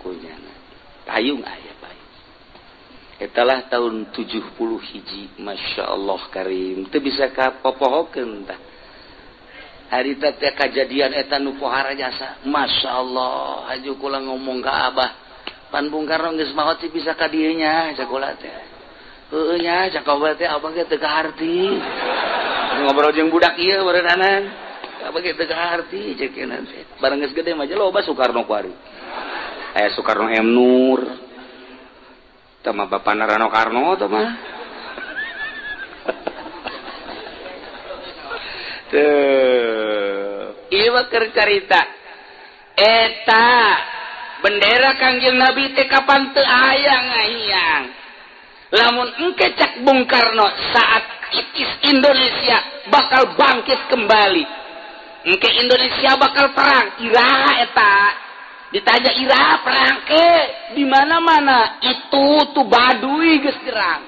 Kunyana payung aya payung. Etalah tahun 70 hiji, Masya Allah karim. Teu bisa kapopohokeun tah. Harita teh kajadian eta nu pohara jasa. Masya Allah, haju kula ngomong ka abah. Pan Bung Karno geus maot sih bisa ka dieu nya sakola teh. Heueuh nya cakawal teh abah ge teu kaharti. Ngobrol jeung budak ieu barenanan. Abah ge teu kaharti ceuk teh. Bareng geus gede mah loba Soekarno kuari. Aya Soekarno M Nur. Tama Bapak Narano Karno tama. Tuh, ieu mah keur carita. Eta bendera Kangjeng Nabi teh kapan teu aya ngahiyang. Lamun engke cak Bung Karno saat itis Indonesia bakal bangkit kembali. Engke Indonesia bakal perang, iraha eta. Ditanya iraha perang ke di mana-mana itu tuh Baduy geus jerang.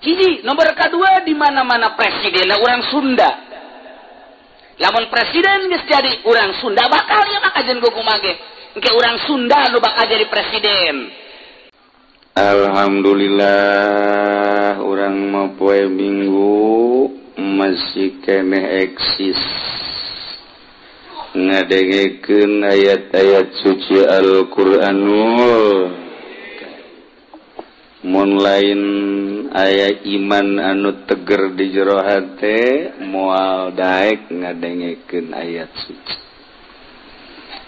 Hiji, nomor kedua di mana-mana presidenna urang Sunda. Lamun presiden geus jadi urang Sunda bakal ieu mah kajen kumaha ge. Engke urang Sunda nu bakal jadi presiden. Alhamdulillah urang mah poe Minggu masih keneh eksis. Ngadengekeun ayat-ayat suci Al-Qur'anul. Mun lain aya iman anu teger di jero hate moal daek ngadengekeun ayat suci.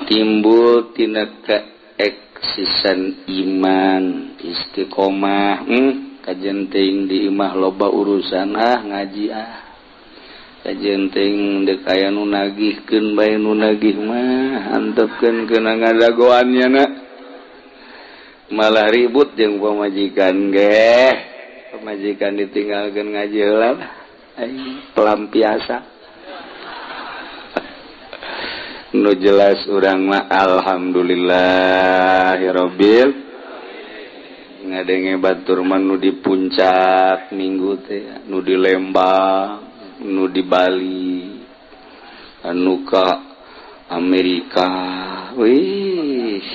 Timbul tina keeksisan iman istiqomah. Kajen teuing di imah loba urusan ah ngaji ah. Kajen teuing deuk aya nu nagihkeun bae nu nagih mah antepkeun keuna ngadagoannya na. Malah ribut jeung pamajikan ge. Pamajikan ditinggalkeun ngaji heula lah. Pelampiasa. Nu jelas urang mah alhamdulillahirabbil ngadenge batur mah nu di puncak minggu teh, nu di Lembang, nu di Bali, anu ka Amerika. Wih,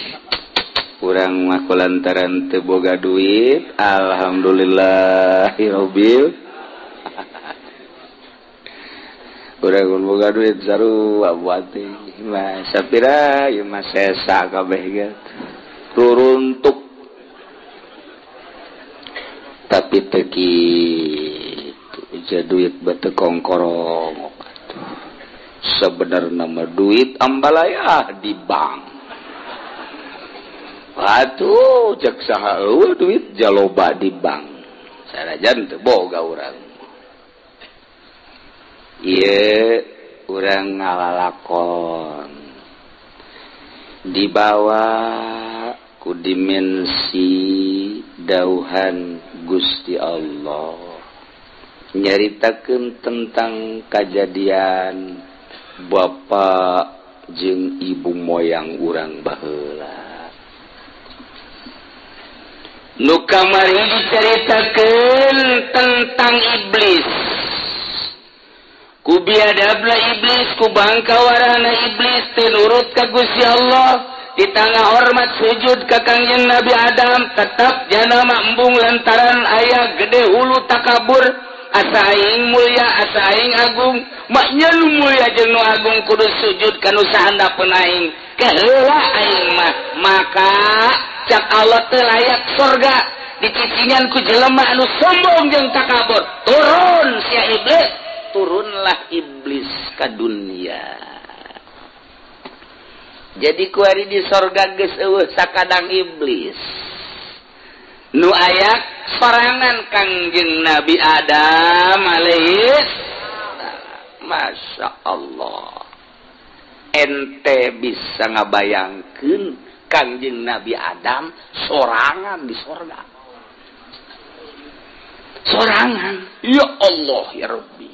urang mah kulantaran teu boga duit, alhamdulillahirabbil. Urang mun boga duit sarua buat teh. Mah sapira ieu mah sesa kabeh ge. Ruruntuk. Tapi teu kitu duit bete kongkorong. Sebenarnya mah duit ambalaya di bank. Atuh cek saha eueuh duit jaloba di bank. Sanajan teu boga urang. Ieu urang ngalalakon dibawa ku dimensi dauhan Gusti Allah. Nyaritakeun tentang kajadian bapak jeung ibu moyang urang baheula. Nu kamari dicaritakeun tentang iblis. Ku biadabna iblis, ku bangkawarana iblis teu nurut ka Gusti Allah. Di tengah hormat sujud ka Kangjeng Nabi Adam tetap jana embung lantaran aya gede hulu takabur. Asa aing mulia, asa aing agung, maknya nu mulia jeung nu agung kudu sujud ka nu sahandapeun aing. Keheula aing mah, maka cak Allah teu layak sorga dicicingan ku jelema anu sombong jeung takabur. Turun sia iblis, turunlah iblis ka dunia. Jadi kuari di sorga geus eueuh sakadang iblis. Nu ayak sorangan Kangjeng Nabi Adam alaihis. Masya Allah. Ente bisa ngabayangkeun Kangjeng Nabi Adam sorangan di sorga. Sorangan. Ya Allah ya Rabbi.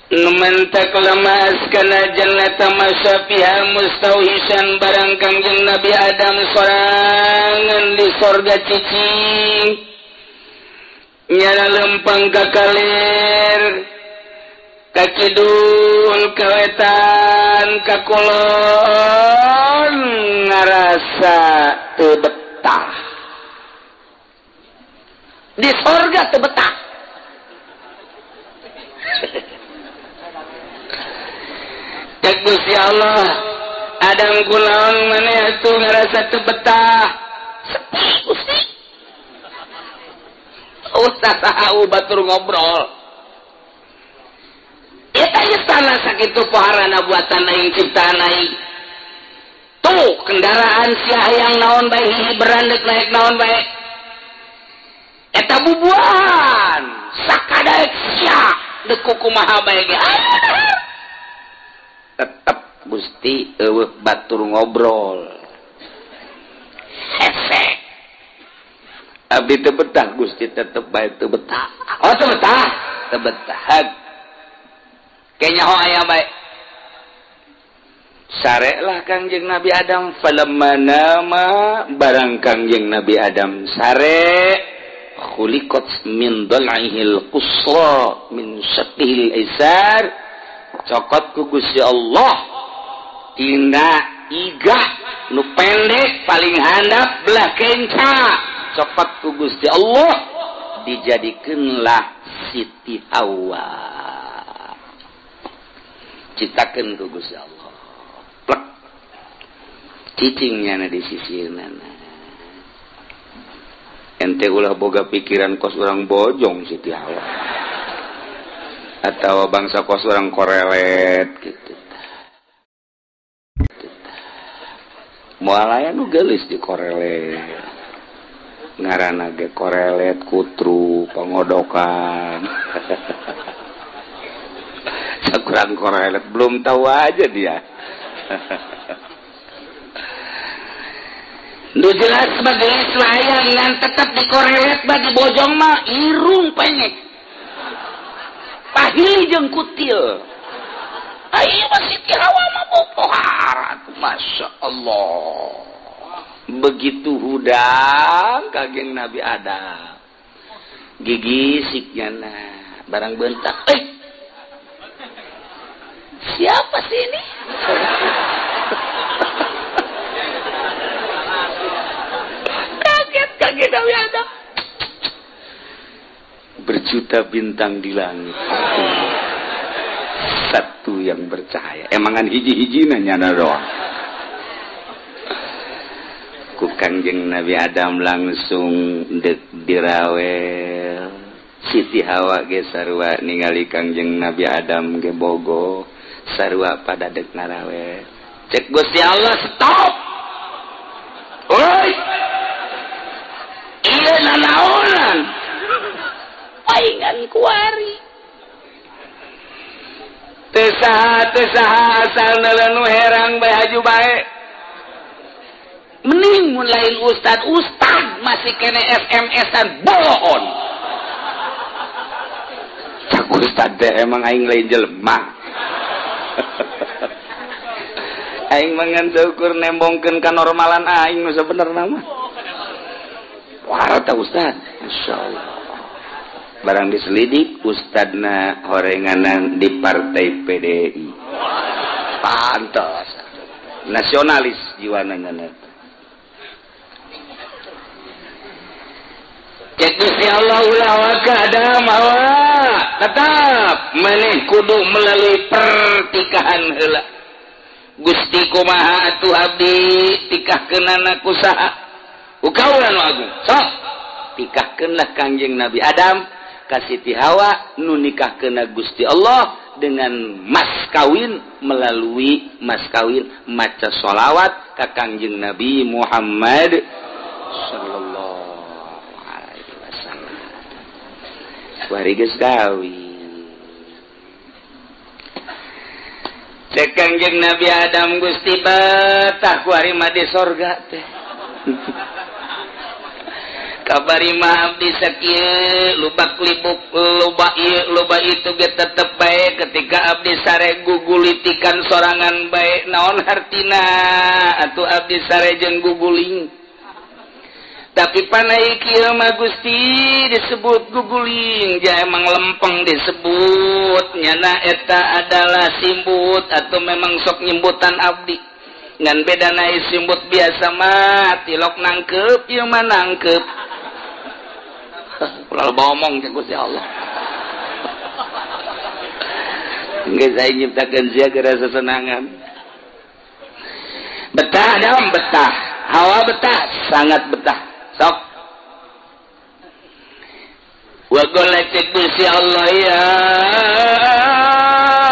Numentak lemas kana jannata masyafiha mustauhisan barang Kangjeng Nabi Adam sorangan di sorga cicing nyala lempang ka kalir Ka kidul ka wetan ka kulon ngarasa teu betah. Di sorga teu betah. Cek Gusti Allah, Adam kunaon maneh atuh ngarasa teu betah? Sepi Gusti. Ustaz saha batur ngobrol. Eta istana sakitu poharana buatan aing ciptaan aing. Tuh kendaraan sia hayang naon bae berandek naik naon bae. Eta bubuahan sakadaek sia deuk kumaha bae ge. Tetep Gusti eueuh batur ngobrol. Hese. Abdi teu betah Gusti tetep bae teu betah. Oh teu betah, teu betah. Kayaknya ho aya bae. Sarelah Kangjeng Nabi Adam falamma nama barang Kangjeng Nabi Adam sare khuliqat min dal'ihil qusra min syaqqihil aisar cokot ku Gusti Allah tina igah nu pendek paling handap belah kenca cokot ku Gusti Allah dijadikeunlah Siti Hawa. Ciptakeun ku Gusti Allah. Plek. Cicingnya na di sisirna. Ente ulah boga pikiran kos urang bojong Siti Hawa. Atau bangsa kos urang korelet gitu. Moal aya nu geulis di korelet. Ngaranna ge korelet kutru pangodokan. Kurang korelet belum tahu aja dia. Nu jelas sebagai layang dan tetap dikorelet bagi bojong mah irung penyek. Pahili jeung kutil. Ayo masih Siti Hawa mah bopohara. Masya Allah. Begitu hudang kageng Nabi Adam. Gigi siknya nah barang bentak. Siapa sih ini? Kaget Nabi Adam. Berjuta bintang di langit, satu yang bercahaya. Emangan hiji-hiji nanya doang. Ku Kangjeng Nabi Adam langsung dek dirawel. Siti Hawa ge sarua ningali Kangjeng Nabi Adam ge bogo. Sarua pada dek ngarawe. Cek Gusti Allah stop. Oi. Ieu nanaonan. Paingan kuari. Teu saha asal nu herang bae haju bae. Mending mun lain ustad masih kene SMS-an bohon. Cak ustad teh emang aing lain jelema. Aing mangan seukur nembongkeun kanormalan aing nu sabenerna mah. Wah, ta ustad. Masyaallah. Barang diselidik ustadna horenganan di partai PDI. Pantes. Nasionalis jiwana nya. Cek Gusti Allah ulah waka Adam Hawa tetap maneh kudu melalui pertikahan heula. Gusti kumaha atuh abdi tikahkeunana ku saha? Ku kaula nu agung. Sok tikahkeunlah Kangjeng Nabi Adam ka Siti Hawa nu nikahkeunna Gusti Allah dengan mas kawin melalui mas kawin maca sholawat ka Kangjeng Nabi Muhammad sallallahu alaihi wasallam. Bari geus kawin. Cek Kangjeng Nabi Adam Gusti betah ku ari mah di sorga teh. Kabari mah abdi sakieu lubak libuk loba ieu loba itu ge tetep bae ketika abdi sare gugulitikan sorangan bae naon hartina atuh abdi sare jeung guguling. Tapi panai kieu mah Gusti disebut guguling, ja emang lempeng disebut nyana eta adalah simbut atau memang sok nyimbutan abdi. Ngan beda na simbut biasa mah tilok nangkep ieu mah nangkep. Ulah ngomong cek Gusti Allah. Geus aing nyiptakeun sia geura sesenangan. Betah dalam betah, hawa betah, sangat betah. Sok. Wa qala Gusti Allah ya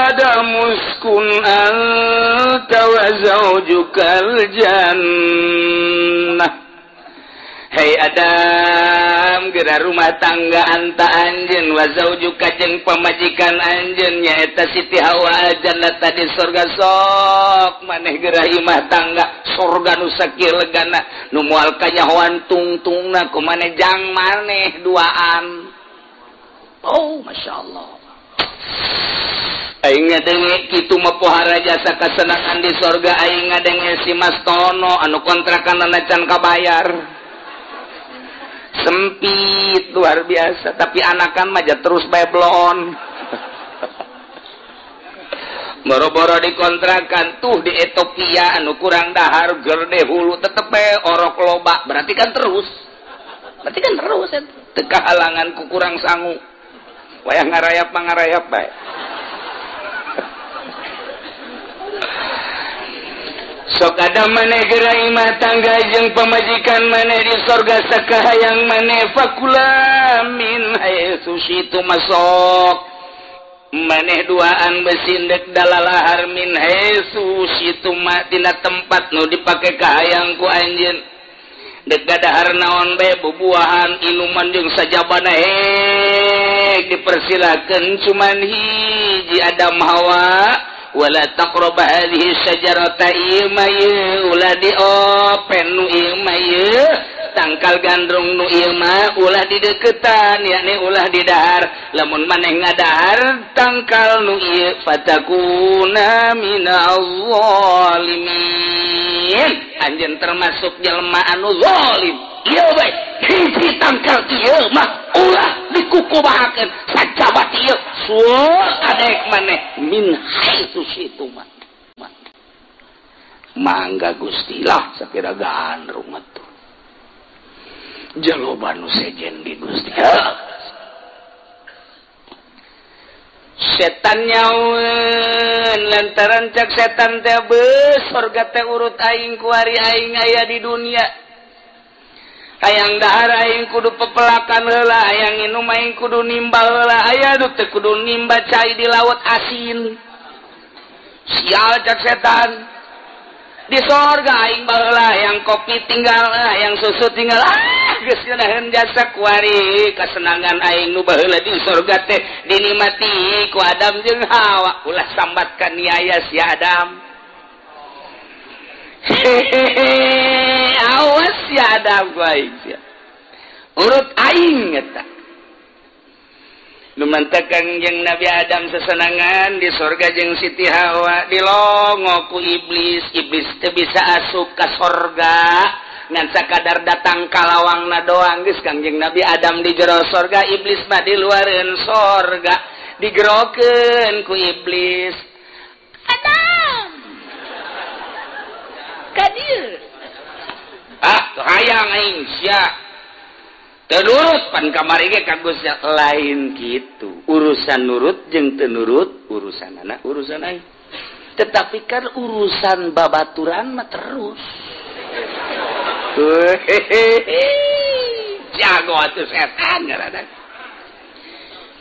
Adam uskun anta wa zawjukal jannah. Hei Adam, geura rumah tangga anta anjeun wa zaujuka jeung pamajikan anjeun nyaeta Siti Hawa jannata di surga. Sok maneh geura imah tangga surga nu sakieu legana nu moal kanyahoan tungtungna ku maneh jang maneh duaan. Oh, masyaallah. Aing ngadenge kitu mah pohara jasa kasenangan di surga. Aing ngadenge si Mas Tono anu kontrakanna can kabayar. Sempit luar biasa, tapi anakan mah terus bae bloon. Boro-boro dikontrakan tuh di Ethiopia anu kurang dahar gerde hulu tetep bae orok loba, berarti kan terus. Berarti kan terus teu kahalangan ku kurang sangu. Wayah ngarayap mah ngarayap bae. Sok ada maneh geura imah tangga jeung pamajikan maneh di sorga sakahayang maneh fakula min haitsu syitu masok maneh duaan besindek dalalahar min haitsu syitu ma tina tempat nu dipake kahayang ku anjeun dek gadahar naon bae bubuahan inuman jeung sajabana hek dipersilakeun cuman hiji Adam Hawa wala taqrabu hadhihi syajarata ima ulah diopen nu ieu mah ieu tangkal gandrung nu ieu mah ulah dideketan yakni ulah didahar lamun maneh ngadahar tangkal nu ieu fatakuna minaz zalimin anjeun termasuk jelema anu zalim ieu bae hiji tangkal ieu mah ulah dikukubahakeun sajabat ieu suur adek maneh min haitsu syitu mah mangga Gusti lah sakira gandrung atuh jaloba nu sejen di Gusti. Setan nyaun lantaran cak setan teh beus sorga teh urut aing kuari aing aya di dunia. Hayang dahar aing kudu pepelakan heula, hayang inum aing kudu nimba heula, aya nu teu kudu nimba cai di laut asin. Sial cak setan. Di sorga aing baheula hayang kopi tinggal, hayang susu tinggal. Ah, geus ngeunaheun jasa kuari kasenangan aing nu baheula di sorga teh dinikmati ku Adam jeung Hawa. Ulah sambat ka niaya si Adam. Hehehe, awas ya Adam baik ya. Urut aing eta. Nu mantekan jeung Nabi Adam sesenangan di sorga jeung Siti Hawa dilongo ku iblis. Iblis teu bisa asup ka sorga ngan sakadar datang ka lawangna doang geus Kangjeng Nabi Adam di jero sorga, iblis mah di luareun sorga digerokeun ku iblis. Adam kadir ah hayang aing sia teu nurut pan kamari ge ka Gusti lain kitu urusan nurut jeung teu nurut urusan anak urusan aing tetapi kan urusan babaturan mah terus. Jago atuh setan ngaranna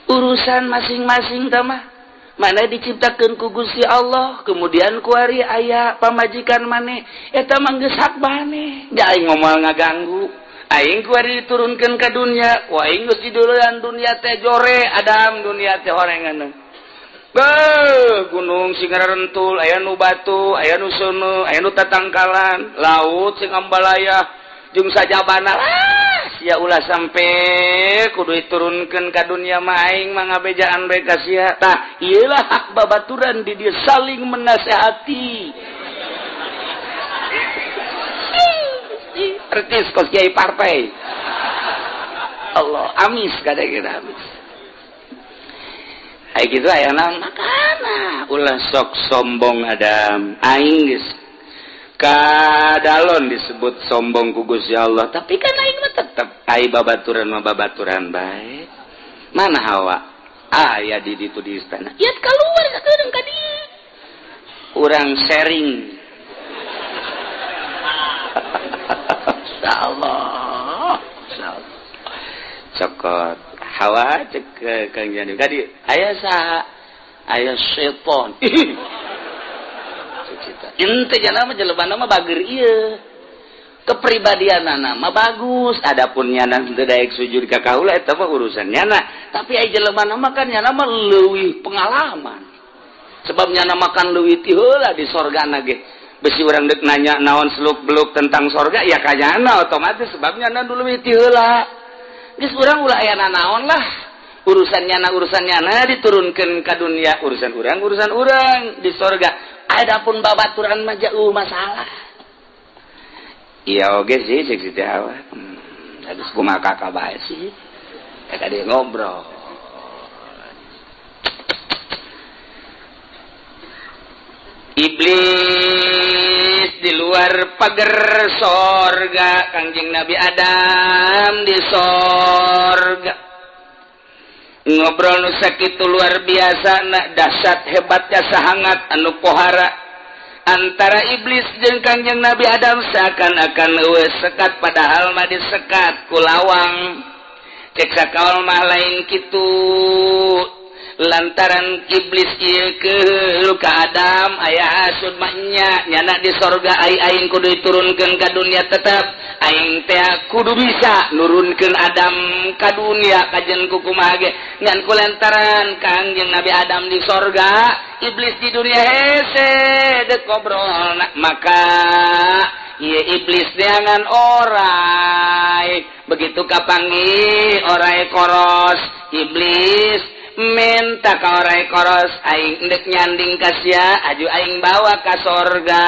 urusan masing-masing tah mah mana diciptakeun ku Gusti Allah kemudian kuari aya pamajikan maneh eta mah geus hak maneh da aing moal ngaganggu aing kuari diturunkeun ka dunya ku aing geus diduluan dunya teh jore Adam dunya teh horengan beuh gunung sing rentul aya nu batu aya nu seuneu aya nu tatangkalan laut sing ambalaya jeung sajabana lah sia ulah sampe kudu diturunkeun ka dunya mah aing mah ngabejaan bae ka sia. Tah ieu lah hak babaturan di dieu saling menasehati. percis kos kiai partai. Allah amis kadang-kadang amis. Ai kitu aya naon makana ulah sok sombong Adam aing geus kadalon disebut sombong ku Gusti Allah tapi kan aing mah tetep ai babaturan mah babaturan bae. Mana Hawa aya di ditu di istana ieu keluar sakedeung ka dieu urang sharing. Insyaallah insyaallah cokot Hawa cek Kang Jani tadi aya saha aya setan. Ente jana mah jelema mah bager ieu kepribadianana mah bagus adapun nyana teu daek sujud ka kaula eta mah urusan nyana tapi aya jelema mah kan nyana mah leuwih pengalaman sebab nyana makan leuwih ti heula di sorgana ge besi urang deuk nanya naon seluk beluk tentang sorga ya ka nyana otomatis sebab nyana leuwih ti heula. Geus urang ulah aya nanaon lah urusan nyana diturunkeun ka dunia urusan urang di sorga adapun babaturan mah jauh masalah. Iya oge sih cek Siti Hawa geus kumaha kakak bae sih eta dia ngobrol. Iblis di luar pagar sorga, Kangjeng Nabi Adam di sorga. Ngobrol nu sakitu luar biasa na dahsyat hebatnya sahangat anu pohara antara iblis jeung Kangjeng Nabi Adam seakan-akan eueuh sekat padahal mah disekat ku lawang. Cek sakaol mah lain kitu. Lantaran iblis ieu keul ka Adam aya hasud mah nya nyana di sorga ai aing kudu diturunkeun ka dunia tetep aing teh kudu bisa nurunkeun Adam ka dunia kajen ku kumaha ge ngan ku lantaran Kangjeng Nabi Adam di sorga iblis di dunia hese deuk ngobrol maka ieu iblis neangan orai begitu kapanggih orai koros iblis minta ka orai koros aing endek nyanding ka sia aju aing bawa ka sorga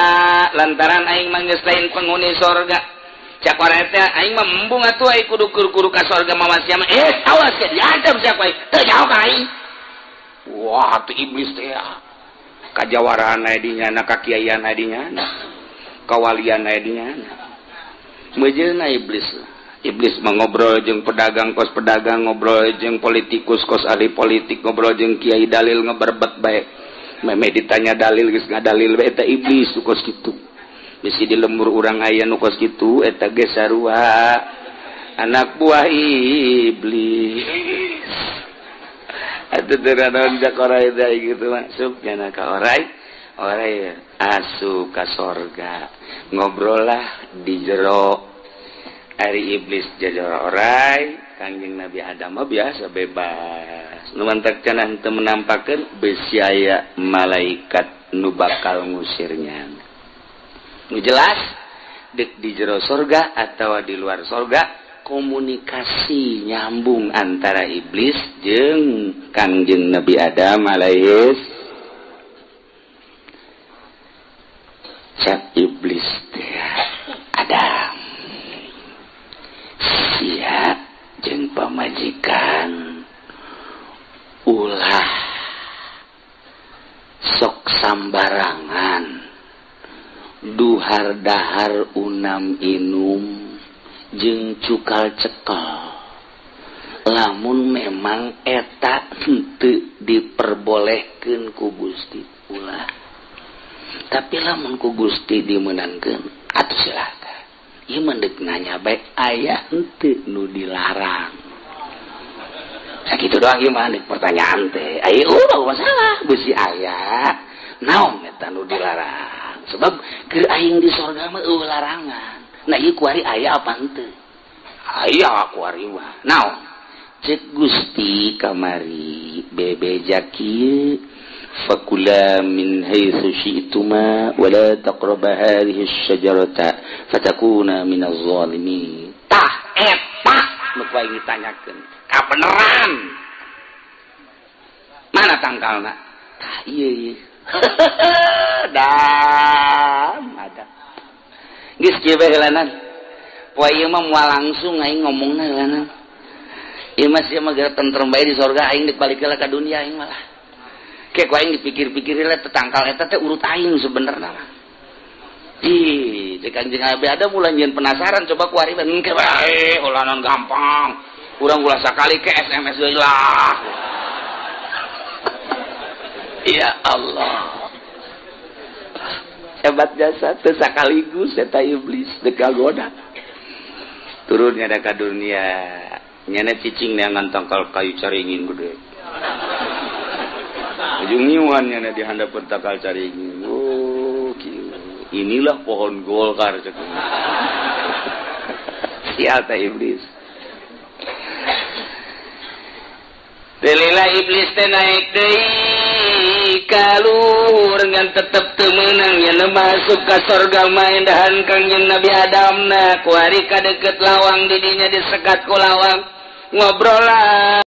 lantaran aing mah geus lain penghuni sorga cak orai teh aing mah embung atuh aing kudu kudu ka sorga mawa sia mah awas sia diancam sia ku aing teu jauh ka aing. Wah tuh iblis teh kajawaraan aya di nyana kakiaian aya di nyana kawalian aya di nyana mejeuna iblis. Iblis mengobrol jeung pedagang kos pedagang ngobrol jeung politikus kos ahli politik ngobrol jeung kiai dalil ngeberbet bae meme ditanya dalil geus ngadalil bae eta iblis nu kos kitu bisi di lembur urang aya nu kos kitu eta ge sarua anak buah iblis atuh teu naon jak orai teh kitu masuk nya ka orai orai asup ka sorga ngobrol lah di jero. Ari iblis jajara orai Kangjeng Nabi Adam mah biasa bebas nu mantak cenah teu menampakeun besi aya malaikat nu bakal ngusirnya nu jelas deuk di jero sorga atawa di luar sorga komunikasi nyambung antara iblis jeung Kangjeng Nabi Adam alaihis. Cak iblis teh Adam sia jeung pamajikan ulah sok sambarangan duhar dahar unam inum jeung cukal cekel lamun memang eta henteu diperbolehkeun ku Gusti ulah tapi lamun ku Gusti dimeunangkeun atuh silakan. Ieu mah deuk nanya bae aya henteu nu dilarang. Sakitu doang ieu mah deuk pertanyaan teh. Aya ulah masalah beusi aya. Naon eta nu dilarang? Sebab keur aing di sorga mah eueuh larangan. Nah ieu kuari aya apa henteu? Aya kuari mah. Naon? Cek Gusti kamari bebeja kieu fakula min haitsu syi'tuma wa la taqraba hadhihi asy-syajarata fatakuna minaz zalimin. Tah eta nu ku aing ditanyakeun kabeneran mana tangkalna tah ieu ieu dam ada geus kieu bae heulanan Poe ieu mah moal langsung aing ngomongna heulana. Ieu mah sia mah geura tentrem bae di sorga aing dek balik heula ka dunia aing malah. Ke ku aing dipikir-pikir heula tetangkal eta teh urut aing sebenarna mah. Ih, cek Kanjeng Nabi Adam mulai nyieun penasaran coba ku ari engke bae ulanan gampang. Urang ulah sakali ke SMS deui lah. Ya Allah. Hebat jasa teu sakaligus eta iblis dek kagoda. Turunnya da ka dunia. Nyana cicing neangan tangkal kayu caringin gede. Ujung nyiuan nyana di handap tangkal caringin. Oh, kieu. Inilah pohon Golkar cek. Sial teh iblis. Delilah iblis teh naik deui kaluhur ngan tetep teu meunang nya masuk ka sorga maendahan Kangjeng Nabi Adam na kuari ka deukeut lawang didinya disekat ku lawang ngobrolan.